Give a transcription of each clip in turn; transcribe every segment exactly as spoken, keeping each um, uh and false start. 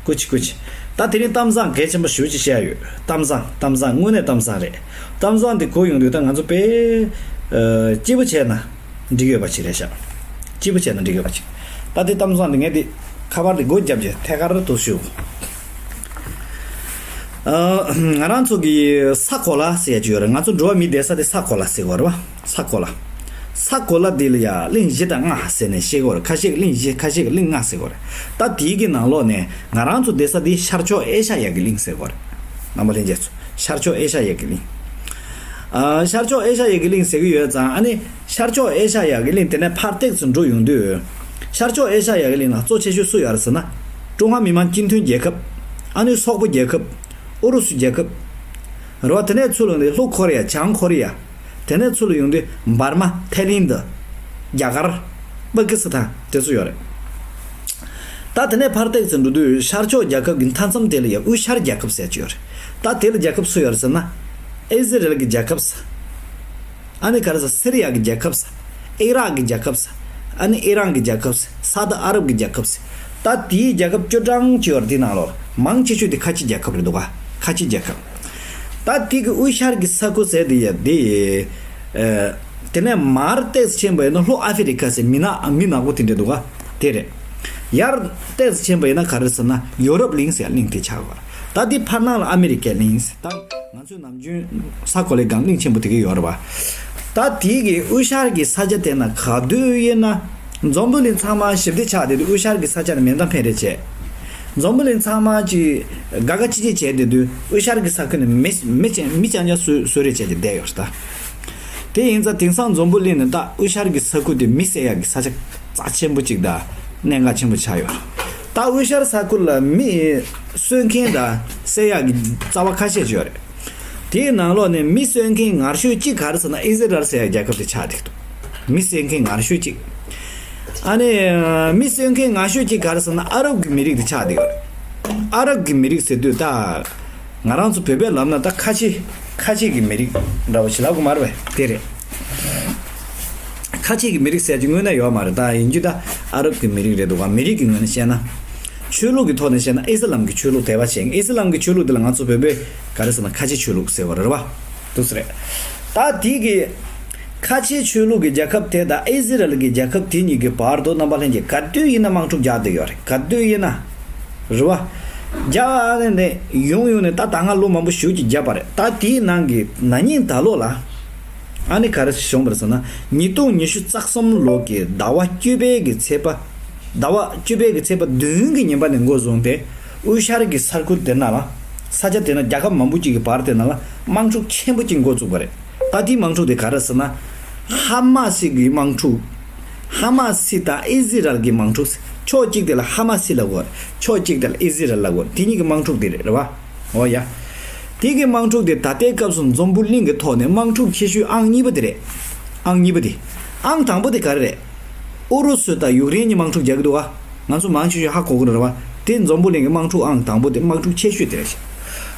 སྐུ་མཁྱེན། སྐུ་མཁྱེན། ད་དེ་རིང་གཏམ་བཟང་གལ་ཆེན་པོ་ཞེ་པོ་ཅིག་བཤད་ཡོད། གཏམ་བཟང་། གཏམ་བཟང་། དངོས་གནས་གཏམ་བཟང་རེད། གཏམ་བཟང་འདི་གོ་ཡོང་དུས་ད་ང་ཚོ་དཔེ་ཨ་སྐྱིད་པོ་བྱས་ན་འགྲིག་ཡོད་པ་ཅིག་རེད་ཤག་སྐྱིད་པོ་བྱས་ན་འགྲིག་ཡོད་པ་ཅིག་ད་དེ་གཏམ་བཟང་འདི་ངས་འདི་ཁ་པར་འདི་སྒོ་བརྒྱབ་རྗེས་ཐད་ཀར་དུ་ཞུ། ཨ་ང་རང་ཚོ་གི་ས་གོ་ལ་ཟེར་ཡ་ཅིག་ཡོད་རེད། ང་ཚོ་འགྲོ་བ་མིའི་བསྡད་ས་དེ་ས་གོ་ལ་ཟེར་གོ་རེད་བ། ས་གོ་ལ། ས་གོ་ལ་འདི་ལ་ཡ་གླིང་བཞི་དང་ལྔ་ཟེར་ནས་བཤད་གོ་རེད། ཁ་ཤས་ཀྱིས་གླིང་བཞི། ཁ་ཤས་ཀྱིས་གླིང་ལྔ་ཟེར་གོ་རེད། ད་དེའི་གི་ནང་ལོགས་ནས་ང་རང་ཚོ་བསྡད་ས་འདི་ཤར་ཕྱོགས་ཨེ་ཤ་ཡ་གི་གླིང་ཟེར་གོ་རེད། རྣམ་པ་ལྷན་རྒྱས་ཚོ། ཤར་ཕྱོགས་ཨེ་ཤ་ཡ་གི་གླིང་། ཨ་ཤར་ཕྱོགས་ཨེ་ཤ་ཡ་གི་གླིང་ཟེར་གི་ཡོད་ཙང་། ཨ་ནི་ཤར་ཕྱོགས་ཨེ་ཤ་ཡ་གི་གླིང་དེ་ནས་ཕར་ཏོག་ཙམ་འགྲོ་ཡོང་དུས། ཤར་ཕྱོགས་ཨེ་ཤ་ཡ་གི་གླིང་ལ་གཙོ་ཆེ་ཤོས་སུ་ཡོད་རེད་ཟེར་ན། ཀྲུང་ཧྭ་མི་དམངས་སྤྱི་མཐུན་རྒྱལ་ཁབ། ཨ་ནི་སོག་པོ་རྒྱལ་ཁབ། ཨུ་རུ་སུ་རྒྱལ་ཁབ། རེད་བ། དེ་ནས་ཚུར་ལ་ཡོང་དུས་ལྷོ་ཁོ་རེ་ཡ། བྱང་ཁོ་རེ་ཡ། དེ་ནས་ཚུར་ལ་ཡོང་དུས་འབར་མ། ཐའི་ལེན་ཌི། རྒྱ་གར། པ་ཀི་སི་ཐན། དེ་ཚོ་ཡོད་རེད། ད་དེ་ནས་ཕར་ཏོག་ཙམ་འགྲོ་དུས་ཤར་ཕྱོགས་རྒྱལ་ཁབ་ཀྱི་མཐའ་མཚམས་དེ་ལ་ཡ་དབུས་ཤར་རྒྱལ་ཁབ་ཟེར་གྱི་ཡོད་རེད། ད་དེ་ལ་རྒྱལ་ཁབ་སུ་ཡོད་རེད་ཟེར་ན། ཨི་ཟི་རལ་གྱི་རྒྱལ་ཁབ་ཟེར། ཨ་ནི་ག་རེ་ཟེར། སི་རི་ཡ་གི་རྒྱལ་ཁབ་ཟེར། ཨི་རག་གི་རྒྱལ་ཁབ་ཟེར། ཨ་ནི་ཨི་རན་གྱི་རྒྱལ་ཁབ་ཟེར། ས་ཨུ་དི་ཨ་རབ་ཀྱི་རྒྱལ་ཁབ་ཟེར། ད་དེའི་རྒྱལ་ཁབ་བཅུ་གྲངས་ཅིག་ཡོད་རེད། དེའི་ནང་ལོགས་མང་ཆེ་ཤོས་དེ་ཁ་ཆེ་རྒྱལ་ཁབ་རེད་འདུག་ག་ཁ་ཆེ་རྒྱལ་ཁབ། ད་དེ་གི་དབུས་ཤར་གྱི་ས་ཁུལ་ཟེར་དེ་ཡ་དེ། ཨ་དེ་ནས་མར་ཏོག་ཙམ་ཕྱིན་པ་ཡིན་ན་ལྷོ་ཨ་ཧྥེ་རི་ཁ་ཟེར། མི་ནག་མི་ནག་པོ་དེ་འདྲ་འདུག་ག་དེ་རེད། ཡར་ཏོག་ཙམ་ཕྱིན་པ་ཡིན་ན་ག་རེ་ཟེར་ན་ཡོ་རོབ་གླིང་ཟེར་གླིང་དེ་ཆགས་པ་རེད། ད་དེ་ཕར་ནང་ལ་ཨ་མེ་རི་ཀའི་གླིང་ཟེར། ད་ང་ཚོས་ནམ་རྒྱུན་ས་གོ་ལའི་སྒང་གླིང་ཆེན་པོ་དེ་ག་ཡོད་རེད་པ། ད་དེའི་གི་དབུས་ཤར་གྱི་ས་ཆ་དེ་ན་ག་དུས་ཡིན་ན། འཛམ་བུ་གླིང་ཚང་མ་ཞི་བདེ་ཆགས་བསྡད་དུས་དབུས་ཤར་གྱི་ས་ཆ་ནས་མེ་མདའ་འཕེན་རེས་བྱས། འཛམ་བུ་གླིང་ཚང་མ་ཅིག་དགའ་དགའ་སྐྱིད་སྐྱིད་བྱས་བསྡད་དུས་དབུས་ཤར་གྱི་ས་ཁུལ་ནས་མི་མི་ཅན་མི་རྐྱང་རྐྱང་གསོད་གསོད་རེས་བྱས་ཏེ་བསྡད་ཡོད་རེད་ད། དེ་ཡིན་ཙང་དེང་སང་འཛམ་བུ་གླིང་ནས་ད་དབུས་ཤར་གྱི་ས་ཁུལ་དེ་མི་བསད་ཡག་གི་ས་ཆ་རྩ་ཆེན་པོ་ཅིག་དང་གནད་འགག་ཆེན་པོ་ཆགས་ཡོད་རེད། ད་དབུས་ཤར་ས་ཁུལ་ལ་མི་གསོད་མཁན་དང་བསད་ཡག་གི་རྩ་བ་ཁ་ཤས་ཅིག་ཡོད་རེད། དེའི་ནང་ལོགས་ནས་མི་གསོད་མཁན་ངར་ཤོས་གཅིག་ག་རེ་ཟེར་ན་ཨི་ཟི་རལ་ཟེར་ཡག་རྒྱལ་ཁབ་དེ་ཆགས་བསྡད་འདུག་མི་གསོད་མཁན་ངར་ཤོས་གཅིག་ཨ་ནི་མི་གསོད་མཁན་ངར་ཤོས་གཅིག་ག་རེ་ཟེར་ན་ཨ་རབ་ཀྱི་མི་རིགས་དེ་ཆགས་བསྡད་ཡོད་རེད། ཨ་རབ་ཀྱི་མི་རིགས་ཟེར་དུས་ད་ང་རང་ཚོ་བོད་པའི་ལམ་ན་ད་ཁ་ཆེ་ཁ་ཆེ་གི་མི་རིགས་འདྲ་བོ་ཞིག་ལབ་དགོས་མ་རེད་པས། དེ་རེད། ཁ་ཆེ་གི་མི་རིགས་ཟེར་གྱི་དངོས་གནས་ཡོད་མ་རེད། ད་ཡིན་རྒྱུ་ད་ཨ་རབ་ཀྱི་མི་རིགས་རེད་འདུག་ག་མི་རིགས་ཀྱི་ངོས་ནས་བཤད་ན། ཆོས་ལུགས་ཀྱི་ཐོག་ནས་བཤད་ན་ཨི་སི་ལམ་གྱི་ཆོས་ལུགས་དད་པ་བྱེད། ཨི་སི་ལམ་གྱི་ཆོས་ལུགས་དེ་ལ་ང་ཚོ་བོད་པས་ག་རེ་ཟེར་ན་ཁ་ཆེ་ཆོས་ལུགས་ཟེར་བ་རེད་བ། འདུག་སེ་རེད། ད་དེ་གི་ཁ་ཆེ་ཆོས་ལུགས་ཀྱི་རྒྱལ་ཁབ་དེ་དང་ཨི་སི་རལ་གྱི་རྒྱལ་ཁབ་དེ་གཉིས་ཀྱི་བར་དུ་རྣམ་པ་ལྷན་རྒྱས་ག་དུས་ཡིན་ན་དམག་འཁྲུག་རྒྱག་བསྡད་ཡོད་རེད། ག་དུས་ཡིན་ན། རེད་བ། རྒྱག་ནས་ནས་ཡོང་ཡོང་ནས་ད་ད་སྔ་ལོ་མང་པོ་ཞེ་ཅིག་བརྒྱབ་པ་རེད། ད་དེའི་ནང་གི་ན་ནིང་ད་ལོ་ལ། ཨ་ནི་ག་རེ་བྱུང་བ་རེད་ཟེར་ན། ཉིས་སྟོང་ཉི་ཤུ་རྩ་གསུམ་ལོ་གི་ཟླ་བ་བཅུ་པའི་གི་ཚེས་པ། ཟླ་བ་བཅུ་པའི་གི་ཚེས་པ་བདུན་གི་ཉིན་པ་ནས་འགོ་བཟུང་སྟེ། དབུས་ཤར་གྱི་ས་ཁུལ་དེ་ན་ལ། ས་ཆ་དེ་ན་རྒྱལ་ཁབ་མང་པོ་ཅིག་གི་བར་དེ་ན་ལ་དམག་འཁྲུག་ཆེན་པོ་ཅིག་འགོ་བཙུགས་པ་རེད། ད་དེའི་དམག་འཁྲུག་དེ་ག་རེ་ཟེར་ན། ཧ་མ་སི་གི་དམག་འཁྲུག་ཧ་མ་སི་དང་ཨི་ཟི་རལ་གྱི་དམག་འཁྲུག་ཕྱོགས་གཅིག་དེ་ལ་ཧ་མ་སི་ལབ་དགོས། ཕྱོགས་གཅིག་དེ་ལ་ཨི་ཟི་རལ་ལབ་དགོས། དེ་གཉིས་ཀྱི་དམག་འཁྲུག་དེ་རེད། རེད་བ། འོ་ཡ། དེ་གི་དམག་འཁྲུག་དེ་ད་ལྟའི་སྐབས་སུ་འཛམ་བུ་གླིང་གི་ཐོག་ནས་དམག་འཁྲུག་ཆེ་ཤོས་ཨང་གཉིས་པ་དེ་རེད། ཨང་གཉིས་པ་དེ། ཨང་དང་པོ་དེ་ག་རེ་རེད། ཨུ་རུ་སུ་དང་ཡུཀ་རེན་གྱི་དམག་འཁྲུག་རྒྱག་གི་འདུག་བ། ང་ཚོ་མང་ཆེ་ཤོས་ཧ་གོ་གི་རེད་བ། དེ་འཛམ་བུ་གླིང་གི་དམག་འཁྲུག་ཨང་དང་པོ་དེ་དམག་འཁྲུག་ཆེ་ཤོས་དེ་རེད།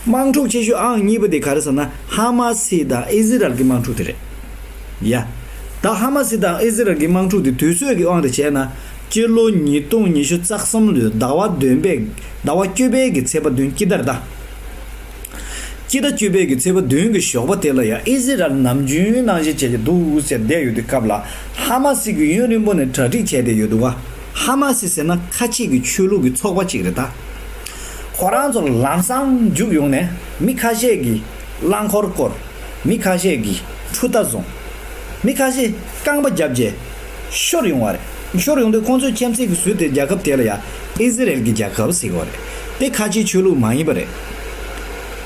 དམག་འཁྲུག་ཆེ་ཤོས་ཨང་གཉིས་པ་དེ་ག་རེ་ཟེར་ན་ཧ་མ་སི་དང་ཨི་ཟི་རལ་གྱི་དམག་འཁྲུག་དེ་རེད། ཡ། ད་ཧ་མ་སི་དང་ཨི་ཟི་རལ་གྱི་དམག་འཁྲུག་དེ་དུས་ཚོད་ཀྱི་དབང་དུ་བྱས་ན། སྤྱི་ལོ་ཉིས་སྟོང་ཉི་ཤུ་རྩ་གསུམ་ལོའི་ཟླ་བ་བདུན་པའི་ཟླ་བ་བཅུ་པའི་གི་ཚེས་པ་བདུན་སྤྱི་ཟླ་རེད་ད། སྤྱི་ཟླ་བཅུ་པའི་གི་ཚེས་པ་བདུན་གི་ཞོགས་པ་དེ་ལ་ཡང་ཨི་ཟི་རལ་ནམ་རྒྱུན་ནང་བཞིན་བྱས་ཀྱི་འདུག་ཟེར་བསྡད་ཡོད་དུས་སྐབས་ལ་ཧ་མ་སི་གི་ཡུན་རིང་པོ་ནས་གྲ་སྒྲིག་བྱས་བསྡད་ཡོད་འདུག་བ། ཧ་མ་སི་ཟེར་ན་ཁ་ཆེ་གི་ཆོས་ལུགས་ཀྱི་ཚོགས་པ་ཅིག་རེད་ད། ཁོ་རང་ཚོ་ལམ་སང་རྒྱུགས་ཡོང་ནས་མི་ཁ་ཤས་ཀྱིས་རླངས་འཁོར་བསྐོར། མི་ཁ་ཤས་ཀྱིས་འཕྲུལ་རྟ་བཟུང་། མི་ཁ་ཤས་རྐང་པ་བརྒྱབ་རྗེས་ཤོར་ཡོང་བ་རེད། ཤོར་ཡོང་དུས་ཁོང་ཚོས་ཁྱིམ་མཚེས་ཀྱིས་བཟོས་ཏེ་རྒྱལ་ཁབ་དེ་ལ་ཡང་ཨི་ཟི་རལ་གྱི་རྒྱལ་ཁབ་ཟེར་གྱི་ཡོད་རེད། དེ་ཁ་ཆེའི་ཆོས་ལུགས་མ་ཡིན་པ་རེད།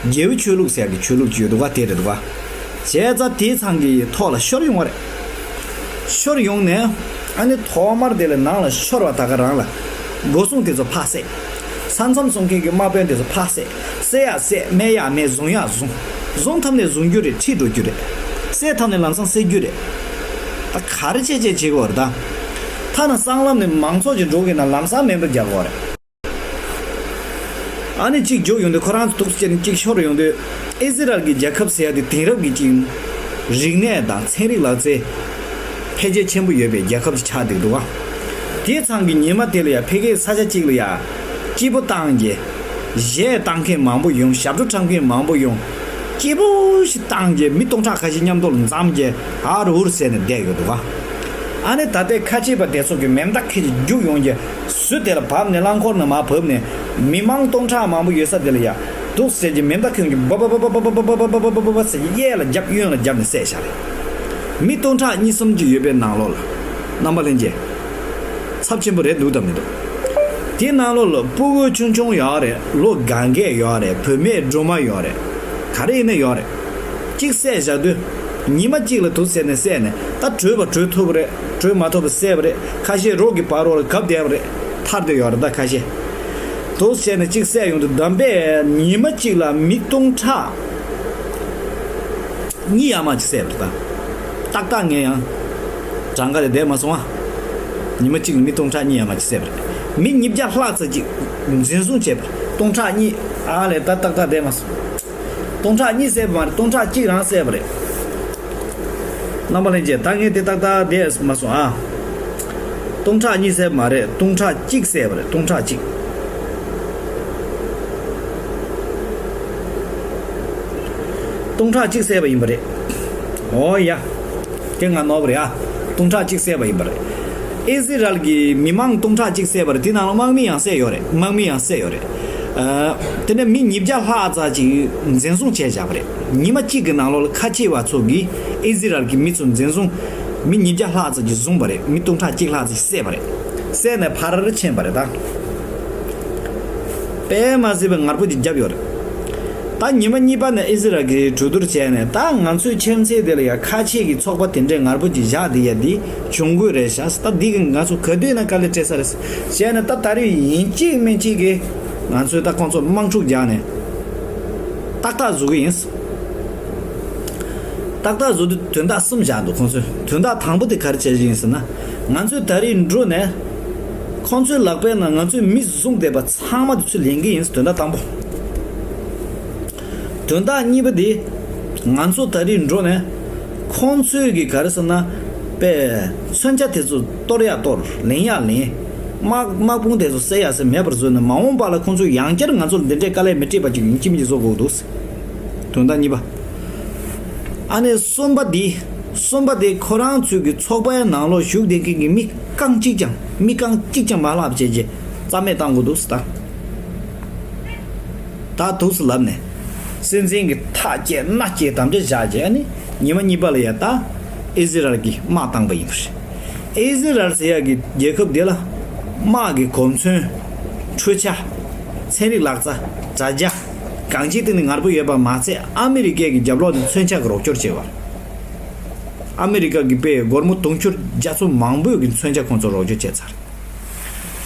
རྒྱལ་པོའི་ཆོས་ལུགས་ཟེར་ཡག་གི་ཆོས་ལུགས་ཅིག་ཡོད་འདུག་ག་དེ་རེད་འདུག་ག་བྱས་ཙང་དེའི་ཚང་གི་ཐོག་ལ་ཤོར་ཡོང་བ་རེད། ཤོར་ཡོང་ནས་ཨ་ནི་ཐོག་མར་དེ་ལ་ནང་ལ་ཤོར་བ་ད་ག་རང་ལ་སྒོ་སྲུང་དེ་ཚོ་ཕར་བསད། ས་མཚམས་སྲུང་མཁན་གྱི་དམག་དཔོན་དེ་ཚོ་ཕར་བསད། བསད་ཡག་བསད། སྨད་ཡག་སྨད། བཟུང་ཡག་བཟུང་། བཟུང་ཐབས་ནས་བཟུང་རྒྱུ་རེད། ཁྲིད་འགྲོ་རྒྱུ་རེད། བསད་ཐབས་ནས་ལམ་སང་བསད་རྒྱུ་རེད། ད་ག་རེ་བྱས་བྱས་བྱེད་དགོས་རེད་ད། ཐ་ན་སྲང་ལམ་ནས་མང་ཚོགས་ཀྱི་འགྲོ་གི་ན་ལམ་སང་མེ་འབར་རྒྱག་དགོས་རེད། ཨ་ནི་གཅིག་རྒྱུགས་ཡོང་དུས་ཁོ་རང་ཚོ་འདུག་སེ་བྱས་ནས་གཅིག་ཤོར་ཡོང་དུས་ཨི་ཟི་རལ་གྱི་རྒྱལ་ཁབ་ཟེར་ཡ་དེ་དེང་རབས་ཀྱི་གཅིག་རིག་གནས་དང་ཚན་རིག་ལག་རྩལ་འཕེལ་རྒྱས་ཆེན་པོ་ཡོད་པའི་རྒྱལ་ཁབ་ཅིག་ཆགས་བསྡད་འདུག་བ། དེའི་ཚང་གི་ཉི་མ་དེ་ལ་ཡ་ཕ་གིའི་ས་ཆ་གཅིག་ལ་ཡ་ སྐྱིད་པོ་བཏང་རྗེས། གཞས་བཏང་མཁན་མང་པོ་ཡོང་། ཞབས་བྲོ་འཁྲབ་མཁན་མང་པོ་ཡོང་། སྐྱིད་པོ་ཞིག་བཏང་རྗེས་མི་སྟོང་ཕྲག་ཁ་ཤས་མཉམ་དུ་ལ་འཛོམས་རྗེས་ཨ་རུ་ཨུ་རུ་ཟེར་ནས་བསྡད་ཡོད་འདུག་ག་ཨ་ནི་ད་ལྟའི་ཁ་ཆེ་བ་དེ་ཚོ་གི་མེ་མདའ་ཁྱེར་རྒྱུགས་ཡོང་རྗེས་སུ་དེ་ལ་བབས་ནས་རླངས་འཁོར་ནང་མར་བབས་ནས་མི་མང་སྟོང་ཕྲག་མང་པོ་ཡོད་ས་དེ་ལ་ཡ་འདུག་ཟེར་གྱི་མེ་མདའ་ཁྱེར་ཡོང་རྗེས་བབ་བབ་བབ་བབ་ཟེར་གྱི་གཡས་ལ་རྒྱབ་གཡོན་ལ་རྒྱབ་ནས་བསད་བཞག་རེད། མི་སྟོང་ཕྲག་གཉིས་གསུམ་ཅིག་ཡོད་པའི་ནང་ལོགས་ལ། རྣམ་པ་ལྷན་རྒྱས། ཚབས་ཆེན་པོ་རེད་འདུག་དང་མི་འདུག་དེའི་ནང་ལོགས་ལ་སྤུ་གུ་ཆུང་ཆུང་ཡོད་རེད། ལོ་གང་གས་ཡོད་རེད། བུད་མེད་སྦྲུམ་མ་ཡོད་རེད། ག་རེ་ཡིན་ན་ཡོད་རེད། གཅིག་བསད་བཞག་དུས། ཉི་མ་གཅིག་ལ་དུག་བསད་ནས་བསད་ནས་ད་བྲོས་པ་བྲོས་ཐུབ་པ་རེད། བྲོས་མ་ཐུབ་པ་བསད་པ་རེད། ཁ་ཤས་རོགས་ཀྱི་བར་རོགས་ལ་གབ་བསྡད་པ་རེད། ཐར་བསྡད་ཡོད་རེད་ད་ཁ་ཤས། དུག་བསད་ནས་གཅིག་བསད་ཡོང་དུས་བདམས་པས་ཉི་མ་གཅིག་ལ་མི་སྟོང་ཕྲག་གཉིས་ཡར་མར་ཅིག་བསད་པ་རེད་ད། ཏག་ཏག་ངས་ཡང་གྲངས་ཀ་དེ་བསྡད་མ་སོང་ཨ། ཉི་མ་གཅིག་ལ་མི་སྟོང་ཕྲག་གཉིས་ཡར་མར་ཅིག་བསད་པ་རེད། མི་ཉིས་བརྒྱ་ལྷག་ཙམ་ཅིག་འཛིན་བཟུང་བྱས་པ་རེད། སྟོང་ཕྲག་གཉིས་ཨ་ལས་ད་ཏག་ཏག་བསྡད་མ་སོང་། སྟོང་ཕྲག་གཉིས་བསད་པ་མ་རེད། སྟོང་ཕྲག་གཅིག་རང་བསད་པ་རེད། རྣམ་པ་ལྷན་རྒྱས་ད་ངས་དེ་ཏག་ཏག་བསྡད་མ་སོང་ཨ། སྟོང་ཕྲག་གཉིས་བསད་པ་མ་རེད། སྟོང་ཕྲག་གཅིག་བསད་པ་རེད། སྟོང་ཕྲག་གཅིག་སྟོང་ཕྲག་གཅིག་བསད་པ་ཡིན་པ་རེད། འོ་ཡ། དེ་ང་ནོར་བ་རེད་ཨ། སྟོང་ཕྲག་གཅིག་བསད་པ་ཡིན་པ་རེད། ཨི་ཟི་རལ་གྱི་མི་མང་སྟོང་ཕྲག་གཅིག་བསད་པ་རེད། དེ་ནང་ལ་དམག་མི་ཡང་བསད་ཡོད་རེད། དམག་མི་ཡང་བསད་ཡོད་རེད། ཨ། དེ་ནས་མི་ཉིས་བརྒྱ་ལྷག་ཙམ་ཅིག་འཛིན་བཟུང་བྱས་བཞག་པ་རེད། ཉི་མ་གཅིག་གི་ནང་ལོགས་ལ་ཁ་ཆེ་བ་ཚོ་གིས་ཨི་ཟི་རལ་གྱི་མི་ཚོ་འཛིན་བཟུང་། མི་ཉིས་བརྒྱ་ལྷག་ཙམ་ཅིག་བཟུང་བ་རེད། མི་སྟོང་ཕྲག་གཅིག་ལྷག་ཙམ་ཅིག་བསད་པ་རེད། བསད་ནས་ཕར་ཕྱིན་པ་རེད་ད། དཔེ་མ་སྲིད་པའི་ངར་པོ་ཅིག་བརྒྱབ་ཡོད་རེད། ད་ཉི་མ་གཉིས་པ་ནས་ཨི་ཟི་རལ་གྱིས་གྲོས་བསྡུར་བྱས་ནས་ད་ང་ཚོའི་ཁྱིམ་མཚེས་དེ་ལ་ཡང་ཁ་ཆེ་གི་ཚོགས་པ་དེ་འདྲའི་ངར་པོ་ཅིག་བཞག་བསྡད་ཡ་འདི་གྱོང་གུད་རེད་ཤག་ད་འདི་གི་ང་ཚོ་ག་དུས་ན་དཀའ་ལས་སྤྲད་ས་རེད། བྱས་ནས་ད་ད་རེས་ཡིན་གཅིག་མིན་གཅིག་གི་ང་ཚོས་ད་ཁོང་ཚོ་དམག་འཁྲུག་རྒྱག་ནས་ཏག་ཏག་བཟོ་གི་ཡིན། ཏག་ཏག་བཟོ་དུས་དོན་དག་གསུམ་བཞག་འདུག་ཁོང་ཚོས། དོན་དག་དང་པོ་དེ་ག་རེ་བྱེད་ཀྱི་ཡིན་ཟེར་ན། ང་ཚོས་ད་རེས་འགྲོ་ནས་ཁོང་ཚོའི་ལག་པའི་ནང་ང་ཚོས་མི་བཟུང་བསྡད་པ་ཚང་མ་དེ་ཚོས་ལེན་གྱི་ཡིན། དོན་དག་དང་པོ། དོན་དག་གཉིས་པ་དེ། ང་ཚོ་ད་རེས་འགྲོ་ནས་ཁོང་ཚོས་ཀྱི་ག་རེ་ཟེར་ན། པའི་མཚོན་ཆ་དེ་ཚོ་གཏོར་ཡག་གཏོར། ལེན་ཡག་ལེན། དམག་དམག་དཔུང་དེ་ཚོ་བསད་ཡག་བསད། མེད་པར་བཟོས་ནས་མ་འོངས་པ་ལ་ཁོང་ཚོས་ཡང་བསྐྱར་ང་ཚོར་འདི་འདྲའི་དཀའ་ལས་མི་སྤྲད་པ་ཅིག་ཡིན་གཅིག་མིན་གཅིག་བཟོ་དགོས་འདུག་དོན་དག་གཉིས་པ། ཨ་ནི་གསུམ་པ་འདི། གསུམ་པ་དེ་ཁོ་རང་ཚོའི་གི་ཚོགས་པའི་ནང་ལོགས་ཞུགས་བསྡད་མཁན་གྱི་མི་རྐང་གཅིག་ཀྱང་མི་རྐང་གཅིག་ཀྱང་མ་ལྷག་བྱས་རྗེས་རྩ་མེད་བཏང་དགོས་འདུག་ཟེར་ད། ད་འདུག་སེ་ལབ་ནས། སྲིད་འཛིན་གྱི་ཐག་བཅད་སྣ་བཅད་དམ་བཅའ་བཞག་རྗེས་ཨ་ནི་ཉི་མ་གཉིས་པ་ལ་ཡ་ད་ཨི་ཟི་རལ་གྱིས་དམག་བཏང་པ་ཡིན་པ་རེད། ཨི་ཟི་རལ་ཟེར་ཡག་གི་རྒྱལ་ཁབ་དེ་ལ་དམག་གི་གོ་མཚོན། འཕྲུལ་ཆས། ཚན་རིག་ལག་རྩལ། དྲ་རྒྱ། གང་ཅིའི་སྟེང་ནས་ངར་པོ་ཡོད་པ་མ་ཚད་ཨ་མི་རི་ཀའི་གི་རྒྱབ་ལོགས་ནས་མཚོན་ཆ་གི་རོགས་སྐྱོར་བྱས་པ། ཨ་མི་རི་ཀ་གི་དཔེ་སྒོར་མོ་དུང་ཕྱུར་བརྒྱ་ཚོ་མང་པོས་གི་མཚོན་ཆ་ཁོང་ཚོར་རོགས་སྐྱོར་བྱས་ཚར།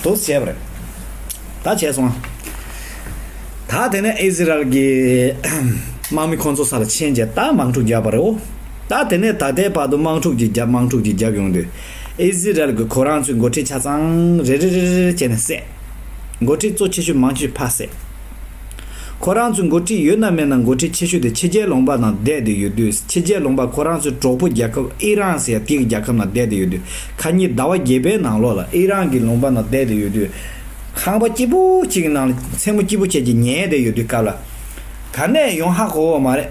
དུ་བྱས་པ་རེད། ད་བྱས་སོང་། ད་དེ་ནས་ཨི་ཟི་རལ་གྱི་དམག་མི་ཁོང་ཚོ་ས་ལ་ཕྱིན་རྗེས་ད་དམག་འཁྲུག་བརྒྱབ་པ་རེད་འོ། ད་དེ་ནས་ད་ལྟའི་བར་དུ་དམག་འཁྲུག་ཅིག་བརྒྱབ་དམག་འཁྲུག་ཅིག་བརྒྱབ་ཡོང་དུས་ཨི་ཟི་རལ་གྱི་ཁོ་རང་ཚོའི་འགོ་ཁྲིད་ཆ་ཚང་རེ་རེ་རེ་རེ་བྱས་ནས་བསད། འགོ་ཁྲིད་གཙོ་ཆེ་ཤོས་མང་ཆེ་ཕར་བསད། ཁོ་རང་ཚོའི་འགོ་ཁྲིད་ཡོད་ན་མེད་ན་འགོ་ཁྲིད་ཆེ་ཤོས་དེ་ཕྱི་རྒྱལ་ལུང་པ་ནང་བསྡད་དེ་ཡོད་དུས་ཕྱི་རྒྱལ་ལུང་པ་ཁོ་རང་ཚོའི་གྲོགས་པོ་རྒྱལ་ཁབ་ཨི་རན་ཟེར་ཡ་དེ་གི་རྒྱལ་ཁབ་ནང་བསྡད་དེ་ཡོད་དུས་ཁ་ཉིན་ཟླ་བ་བརྒྱད་པའི་ནང་ལོགས་ལ་ཨི་རན་གྱི་ལུང་པ་ནང་བསྡད་དེ་ཡོད་དུས་ཁང་པ་སྐྱིད་པོ་གཅིག་གི་ནང་ལ་མཚན་མོ་སྐྱིད་པོ་བྱས་ཀྱི་ཉལ་བསྡད་ཡོད་དུས་སྐབས་ལ་ག་ནས་ཡོང་ཧ་གོ་བ་མ་རེད།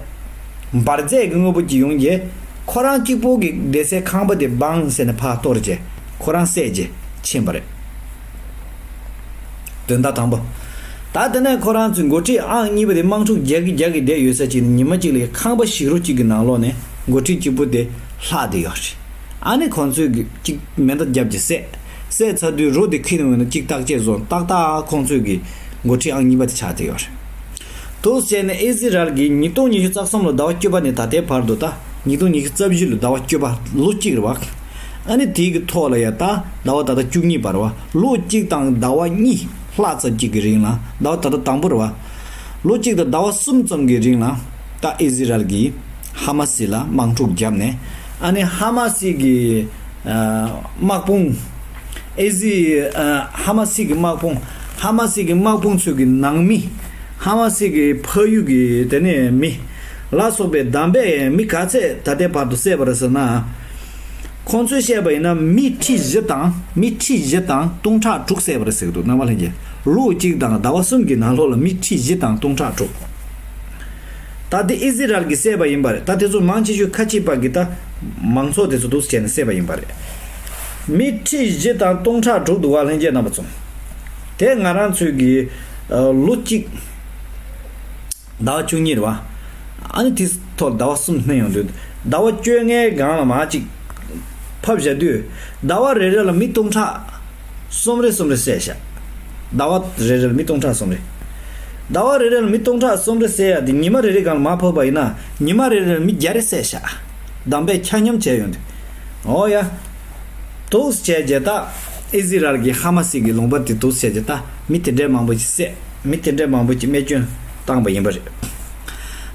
འབར་རྫས་ཀྱི་དངོས་པོ་གཅིག་ཡོང་རྗེས་ཁོ་རང་གཅིག་པོ་གི་བསྡད་སའི་ཁང་པ་དེ་སྦང་ཟེར་ནས་ཕར་གཏོར་རྗེས་ཁོ་རང་བསད་རྗེས་ཕྱིན་པ་རེད། དོན་དག་དང་པོ། ད་དེ་ནས་ཁོ་རང་ཚོའི་འགོ་ཁྲིད་ཨང་གཉིས་པ་དེ་དམག་འཁྲུག་རྒྱག་གི་རྒྱག་གི་བསྡད་ཡོད་ས་ཅིག་ནས་ཉི་མ་གཅིག་ལ་ཁང་པ་ཞིག་རོ་གཅིག་གི་ནང་ལོགས་ནས་འགོ་ཁྲིད་གཅིག་པུ་དེ་ལྷག་བསྡད་ཡོད་རེད། ཨ་ནི་ཁོང་ཚོས་གི་གཅིག་མེ་མདའ་བརྒྱབ་ཀྱི་བསད། བསད་ཚར་དུས་རོ་དེ་ཁྱེར་ནས་འོང་ན་གཅིག་བརྟག་དཔྱད་བཟོ་ཏག་ཏག་ཁོང་ཚོས་གི་འགོ་ཁྲིད་ཨང་གཉིས་པ་དེ་ཆགས་བསྡད་ཡོད་རེད། དུ་བྱས་ནས་ཨི་ཟི་རལ་གྱིས་ཉིས་སྟོང་ཉི་ཤུ་རྩ་གསུམ་ལོ་ཟླ་བ་བཅུ་པ་ནས་ད་ལྟའི་བར་དུ་ད་ཉིས་སྟོང་ཉི་ཤུ་རྩ་བཞི་ལོ་ཟླ་བ་བཅུ་པ་ལོ་གཅིག་རེད་བ། ཨ་ནི་དེའི་གི་ཐོག་ལ་ཡ་ད་ཟླ་བ་ད་ལྟ་བཅུ་གཉིས་པ་རེད་བ། ལོ་གཅིག་དང་ཟླ་བ་གཉིས་ལྷག་ཙམ་གཅིག་གི་རིང་ལ་ཟླ་བ་ད་ལྟ་དང་པོ་རེད་བ། ལོ་གཅིག་དང་ཟླ་བ་གསུམ་ཙམ་གྱི་རིང་ལ་ད་ཨི་ཟི་རལ་གྱིས་ཧ་མ་སི་ལ་དམག་འཁྲུག་བརྒྱབ་ནས་ཨ་ནི་ཧ་མ་སི་གི་དམག་དཔུང་། ཨེ་ཟི། ཧ་མ་སི་གི་དམག་དཔུང་། ཧ་མ་སི་གི་དམག་དཔུང་ཚོའི་གི་ནང་མི། ཧ་མ་སི་གི་ཕ་ཡུལ་གི་དེ་ནས་མི། ལ་སོགས་པའི་བདམས་པས་མི་ག་ཚད་ད་ལྟའི་བར་དུ་བསད་པ་རེད་ཟེར་ན། ཁོང་ཚོས་བཤད་པ་ཡིན་ན་མི་ཁྲི་བཞི་དང་མི་ཁྲི་བཞི་དང་སྟོང་ཕྲག་དྲུག་བསད་པ་རེད་ཟེར་གི་འདུག་རྣམ་པ་ལྷན་རྒྱས། ལོ་གཅིག་དང་ཟླ་བ་གསུམ་གྱི་ནང་ལོགས་ལ་མི་ཁྲི་བཞི་དང་སྟོང་ཕྲག་དྲུག་ད་དེ་ཨི་ཟི་རལ་གྱིས་བསད་པ་ཡིན་པ་རེད། ད་དེ་ཚོ་མང་ཆེ་ཤོས་ཁ་ཆེ་པ་གི་ད་མང་ཚོགས་དེ་ཚོ་འདུག་སེ་བྱས་ནས་བསད་པ་ཡིན་པ་རེད། མི་ཁྲི་བཞི་དང་སྟོང་ཕྲག་དྲུག་འདུག་བ། ལྷན་རྒྱས་རྣམ་པ་ཚོ། དེ་ང་རང་ཚོའི་གི་ཨ་ལོ་གཅིག་ཟླ་བ་བཅུ་གཉིས་རེད་བ། ཨ་ནི་དེ་ཐོག་ཟླ་བ་གསུམ་སྣེ་ཡོང་དུས། ཟླ་བ་བཅོ་ལྔའི་སྒང་ལ་མར་གཅིག་ཕབ་བཞག་དུས། ཟླ་བ་རེ་རེ་ལ་མི་སྟོང་ཕྲག་གསུམ་རེ་གསུམ་རེ་བསད་བཞག་ཟླ་བ་རེ་རེ་ལ་མི་སྟོང་ཕྲག་གསུམ་རེ། ཟླ་བ་རེ་རེ་ལ་མི་སྟོང་ཕྲག་གསུམ་རེ་བསད་ཡ་དེ་ཉི་མ་རེ་རེ་སྒང་ལ་མར་ཕབ་པ་ཡིན་ན། ཉི་མ་རེ་རེ་ལ་མི་བརྒྱ་རེ་བསད་བཞག་བསྡོམས་པས་ཆ་མཉམ་བྱས་ཡོང་དུས། འོ་ཡ། འདུག་སེ་བྱས་རྗེས་ད་ཨི་ཟི་རལ་གྱི་ཧ་མ་སི་གི་ལུང་པ་དེ་འདུག་སེ་བྱས་རྗེས་ད་མི་དེ་འདྲའི་མང་པོ་ཅིག་བསད། མི་དེ་འདྲའི་མང་པོ་ཅིག་རྨས་སྐྱོན་བཏང་པ་ཡིན་པ་རེད།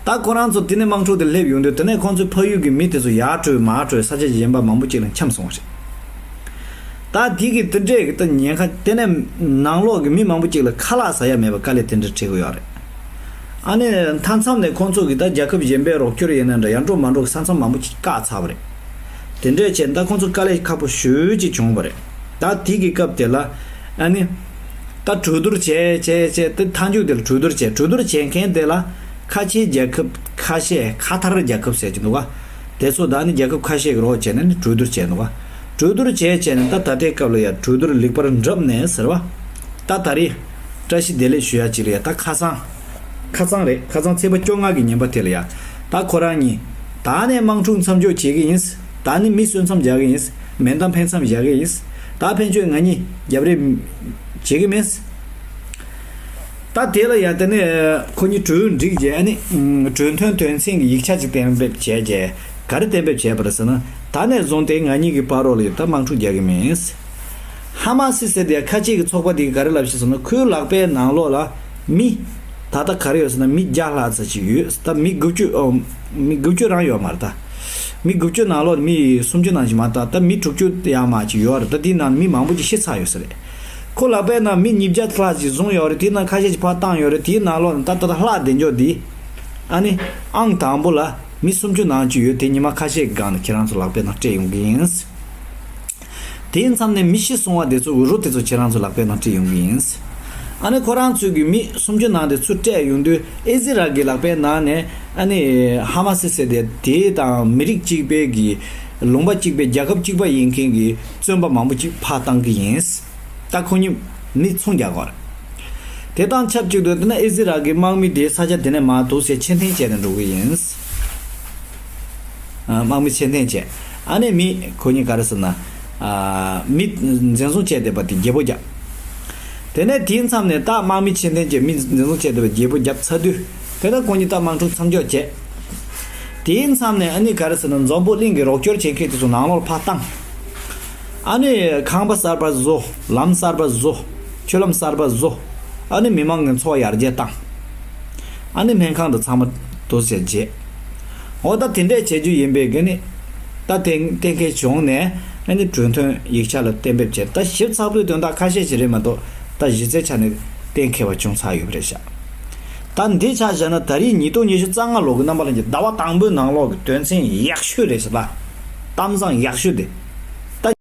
ད་ཁོ་རང་ཚོ་དེ་ནས་དམག་འཁྲུག་དེ་སླེབས་ཡོང་དུས། དེ་ནས་ཁོང་ཚོའི་ཕ་ཡུལ་གྱི་མི་དེ་ཚོ་ཡར་བྲོས་མར་བྲོས་ས་ཆ་གཞན་པ་མང་པོ་ཅིག་ལ་འཁྱམས་སོང་བ་རེད། ད་དེ་གི་དེ་འདྲས་ཀྱི་ད་ཉེན་ཁ། དེ་ནས་ནང་ལོགས་ཀྱི་མི་མང་པོ་ཅིག་ལ་ཁ་ལག་ཟ་ཡ་མེད་པ་དཀའ་ལས་དེ་འདྲ་འཕྲད་ཀྱི་ཡོད་རེད། ཨ་ནི་མཐའ་མཚམས་ནས་ཁོང་ཚོ་གིས་ད་རྒྱལ་ཁབ་གཞན་པའི་རོགས་སྐྱོར་ཡིན་ན་འདྲ། ཡར་འགྲོ་མར་འགྲོ་གི་ས་མཚམས་མང་པོ་ཅིག་བཀག་ཚར་བ་རེད། དེ་འདྲས་བྱས་ད་ཁོང་ཚོ་དཀའ་ལས་ཁག་པོ་ཞེ་པོ་ཅིག་བྱུང་བ་རེད། ད་དེ་གི་སྐབས་དེ་ལ་ཨ་ནི་ད་གྲོས་བསྡུར་བྱས་བྱས་བྱས། དེ་མཐའ་མཇུག་དེ་ལ་གྲོས་བསྡུར་བྱས། གྲོས་བསྡུར་བྱེད་མཁན་དེ་ལ་ཁ་ཆེའི་རྒྱལ་ཁབ་ཁ་ཤས། ཁ་ཐར་རྒྱལ་ཁབ་ཟེར་གྱི་འདུག་ག་དེ་ཚོ་ད་ནི་རྒྱལ་ཁབ་ཁ་ཤས་ཀྱི་རོགས་བྱས་ནས་ནི་གྲོས་བསྡུར་བྱས་འདུག་ག་གྲོས་བསྡུར་བྱས་བྱས་ནས་ད་ད་ལྟའི་སྐབས་ལ་ཡ་གྲོས་བསྡུར་ལེགས་པར་འགྲུབ་ནས་ཟེར་བ། ད་ད་རེས་བཀྲ་ཤིས་བདེ་ལེགས་ཞུ་ཡ་ཅིག་ལ་ཡ། ད་ཁ་སང་། ཁ་སང་རེད། ཁ་སང་ཚེས་པ་བཅོ་ལྔ་གི་ཉིན་པ་དེ་ལ་ཡ། ད་ཁོ་རང་གཉིས་ད་ནས་དམག་འཁྲུག་མཚམས་འཇོག་བྱེད་ཀྱི་ཡིན། ད་ནི་མི་གསོད་མཚམས་རྒྱག་གི་ཡིན། མེ་མདའ་འཕེན་མཚམས་བཞག་གི་ཡིན། ད་ཕན་ཆོད་ང་གཉིས་རྒྱབ་རེས་བྱེད་ཀྱི་མིན། ད་དེ་ལ་ཡ་དེ་ནས་ཁོ་གཉིས་གྲོས་འགྲིག་རྗེས། ཨ་ནི་གྲོས་མཐུན་དོན་ཚན་གྱི་ཡིག་ཆ་ཅིག་གཏན་འབེབས་བྱས་རྗེས། ག་རེ་གཏན་འབེབས་བྱས་པ་རེད་ཟེར་ན། ད་ནས་བཟུང་སྟེ་ང་གཉིས་ཀྱི་བར་རོ་ལ་ཡ་ད་དམག་འཁྲུག་རྒྱག་གི་མིན། ཧ་མ་སི་ཟེར་དེ་ཁ་ཆེ་གི་ཚོགས་པ་དེ་གིས་ག་རེ་ལབ་ཤག་ཟེར་ན། ཁོའི་ལག་པའི་ནང་ལོགས་ལ་མི་ད་ལྟ་ག་རེ་ཡོད་ཟེར་ན། མི་བརྒྱ་ལྷག་ཙམ་ཞིག་ཡོད། ད་མི་དགུ་བཅུ། ཨོ། མི་དགུ་བཅུ་རང་ཡོད་མ་རེད་ད། མི་དགུ་བཅུ་ནང་ལོགས་མི་སུམ་ཅུ་ནང་བཞིན་མ་གཏོགས་ད་མི་དྲུག་ཅུ་ཡར་མར་ཅིག་ཡོད་རེད། ད་དེའི་ནང་མི་མང་པོ་ཅིག་ཤི་ཚར་ཡོད་ས་རེད། ཁོ་ལག་པའི་ནང་མི་ཉིས་བརྒྱ་ལྷག་ཅིག་བཟུང་ཡོད་རེད། དེའི་ནང་ཁ་ཤས་ཅིག་ཕར་བཏང་ཡོད་རེད། དེའི་ནང་ལོགས་ནས་ད་ད་ལྟ་ལྷག་བདེ་འཇོག་འདི། ཨ་ནི་ཨང་དང་པོ་ལ་མི་སུམ་ཅུ་ནང་ཅིག་ཡོད། དེ་ཉི་མ་ཁ་ཤས་ཀྱི་སྒང་ནས་ཁྱེད་རང་ཚོ་ལག་པའི་ནང་སྤྲད་ཡོང་གི་ཡིན། དེའི་མཚམས་ནས་མི་ཤི་སོང་བ་དེ་ཚོ་འུ་རུ་དེ་ཚོ་ཁྱེད་རང་ཚོ་ལག་པའི་ནང་སྤྲད་ཡོང་གི་ཡིན། ཨ་ནི་ཁོ་རང་ཚོས་ཀྱི་མི་སུམ་ཅུ་ནང་དེ་ཚུར་སྤྲད་ཡོང་དུས། ཨི་ཟི་རལ་གྱི་ལག་པའི་ནང་ནས་ཨ་ནི་ཧ་མ་སི་ཟེར་དེ་དེ་དང་མི་རིགས་གཅིག་པའི་གི་ལུང་པ་གཅིག་པའི་རྒྱལ་ཁབ་གཅིག་པ་ཡིན་མཁན་གྱི་བཙོན་པ་མང་པོ་ཅིག་ཕར་བཏང་གི་ཡིན། ད་ཁོ་གཉིས་མི་ཚོང་རྒྱག་གི་རེད། དེ་དང་ཆབས་ཅིག་ཏུ་དེ་ན་ཨི་ཟི་རལ་གྱི་དམག་མི་དེ་ས་ཆ་དེ་ནས་མར་འདུག་སེ་ཕྱིར་འཐེན་བྱས་ནས་འགྲོ་གི་ཡིན། ཨ། དམག་མི་ཕྱིར་འཐེན་བྱས། ཨ་ནི་མི་ཁོ་གཉིས་ག་རེ་ཟེར་ན། ཨ། མི་འཛིན་བཟུང་བྱས་བསྡད་པ་དེ་བརྗེ་པོ་བརྒྱབ། དེ་ནས་དེའི་མཚམས་ནས་ད་དམག་མི་ཕྱིར་འཐེན་བྱས། མི་འཛིན་བཟུང་བྱས་བསྡད་པ་བརྗེ་པོ་བརྒྱབ་ཚར་དུས། དེ་ད་ཁོ་གཉིས་ད་དམག་འཁྲུག་མཚམས་འཇོག་བྱས། དེའི་མཚམས་ནས་ཨ་ནི་ག་རེ་ཟེར་ན། འཛམ་བུ་གླིང་གི་རོགས་སྐྱོར་བྱེད་མཁན་དེ་ཚོ་ནང་ལོགས་ཕར་བཏང་། ཨ་ནི་ཁང་པ་གསར་པ་བཟོ། ལམ་གསར་པ་བཟོ། ཆུ་ལམ་གསར་པ་བཟོ། ཨ་ནི་མི་མང་གི་འཚོ་བ་ཡར་རྒྱས་བཏང་། ཨ་ནི་སྨན་ཁང་དང་ཚང་མ་འདུག་སེ་བྱས། འོ་ད་དེ་འདྲས་བྱེད་རྒྱུ་ཡིན་པའི་གི་ནི། ད་གཏན་གཏན་འཁེལ་བྱུང་ནས། ཨ་ནི་གྲོས་མཐུན་ཡིག་ཆ་ལ་གཏན་འབེབས་བྱས། ད་ཞིབ་ཚགས་པོའི་དོན་དག་ཁ་ཤས་ཤིག་རེད་མ་གཏོགས། ད་གཞི་རྩའི་ཆ་ནས་གཏན་འཁེལ་བ་བྱུང་ཚར་ཡོད་པ་རེད་ཤག་ད་འདི་ཆ་བཞག་ན་ད་རེས་ཉིས་སྟོང་ཉི་ཤུ་རྩ་ལྔ་ལོ་གི་རྣམ་པ་ལྷན་རྒྱས། ཟླ་བ་དང་པོའི་ནང་ལོགས་ཀྱི་དོན་ཚན་ཡག་ཤོས་རེད་ཤག་ད་གཏམ་བཟང་ཡག་ཤོས་དེ།